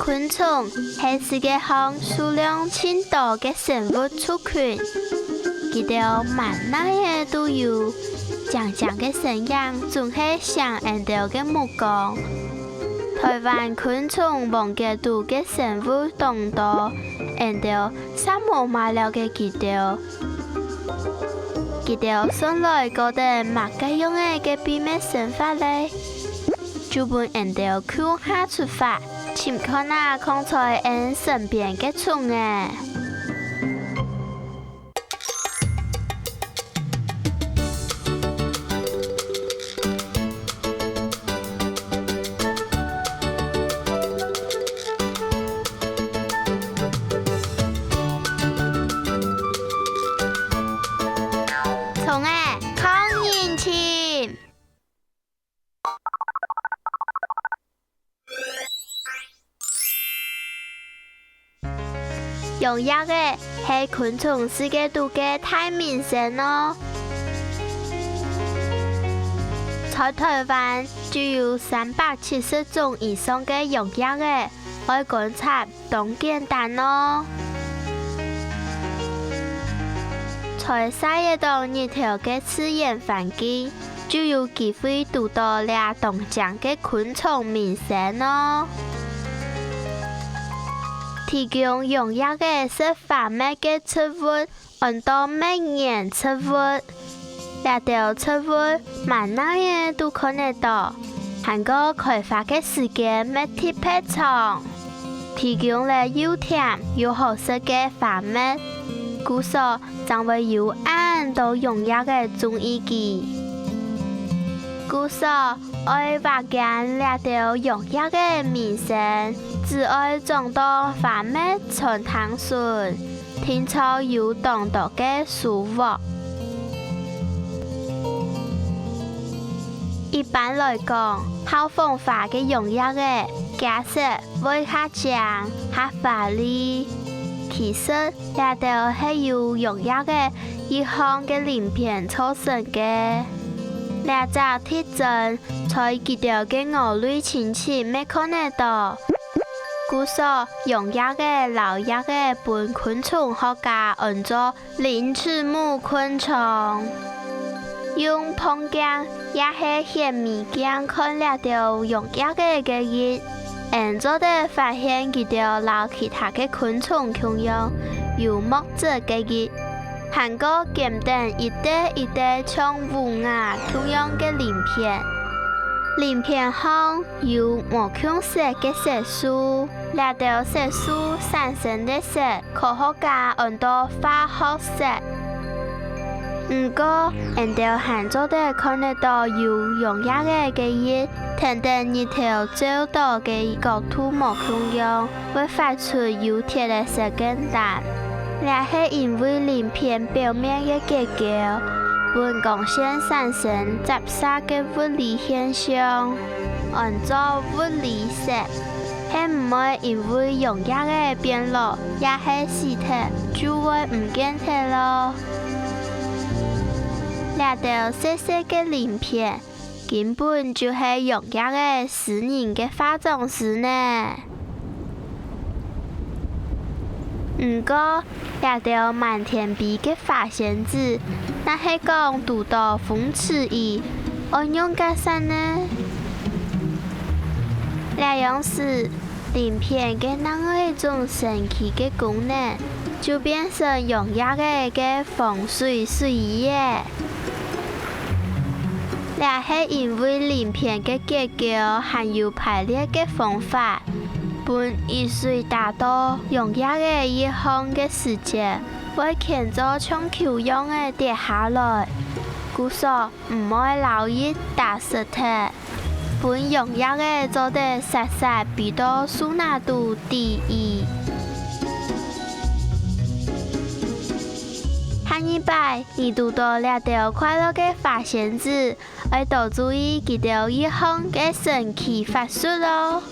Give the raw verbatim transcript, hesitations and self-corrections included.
昆蟲係世界上數量盡多个生物族群，佢兜滿哪仔都有，靚靚个身影總係吸引𠊎兜个目光。臺灣昆蟲網格肚个生物當多，𠊎兜煞無麼个了解佢兜。佢兜算來過等麼个樣仔个祕密生活咧？就分𠊎兜共下出發，尋看啊囥在𠊎身邊个蟲仔。 蟲仔，囥人尋！ 揚蝶仔係昆蟲世界肚个大明星哦！在臺灣就有三百七十種以上个揚蝶仔，愛觀察當簡單哦！在曬得著日頭个自然環境， 就有機會堵著這當靚个昆蟲明星哦！提供揚蝶仔食花蜜个植物安到蜜源植物。這兜植物滿哪仔都看得著，還過開花个時間乜特別長，提供了又甜又好食个花蜜，故所 正會有恁多揚蝶仔中意佢。故所，愛挖見這兜揚蝶仔明星，只愛掌到花蜜攢忒順，定著有當多个收穫。一般來講，校風花个揚蝶仔，厥色 會較靚、較華麗。其實，這兜係由揚蝶仔翼項个鱗片造成个。這隻特徵在佢兜个鳥類親戚乜看得著。故所，揚蝶仔摎蝶仔分昆蟲學家安做 鱗翅目昆蟲。用望遠鏡也係顯微鏡看這兜揚蝶仔个翼，𠊎做得發現佢兜摎其他个昆蟲共樣，有墨質个翼，還過兼等一垤一垤像烏鴉共樣个鱗片。鱗片項有無共色个色素，這兜色素產生个色 科學家安到化學色。毋過，𠊎兜還做得看得著有揚蝶仔个翼，跈等日頭照著个角度無共樣，會發出有鐵个色个燈。這係因為鱗片表面个結構，分光線產生折射个物理現象，安做物理色。 係毋會因為揚蝶仔變老，也係死忒，就會毋見忒囉。這兜細細个鱗片，根本就係揚蝶仔私人个化妝師呢！毋過， 這兜滿天飛个花仙子，若係講堵著風吹雨，愛仰結煞呢？這樣時，鱗片个另外一種神奇个功能，就變成揚蝶仔个防水水衣仔。這係因為鱗片个結構還有排列个方法， 分雨水打著揚蝶仔翼項个時節，會牽做像球樣仔跌下來，故所毋會摎翼打濕忒，分揚蝶仔做得煞煞飛到樹林肚抵雨。下二擺，你堵著這兜快樂个花仙子， 愛多注意佢兜翼項个神奇法術哦！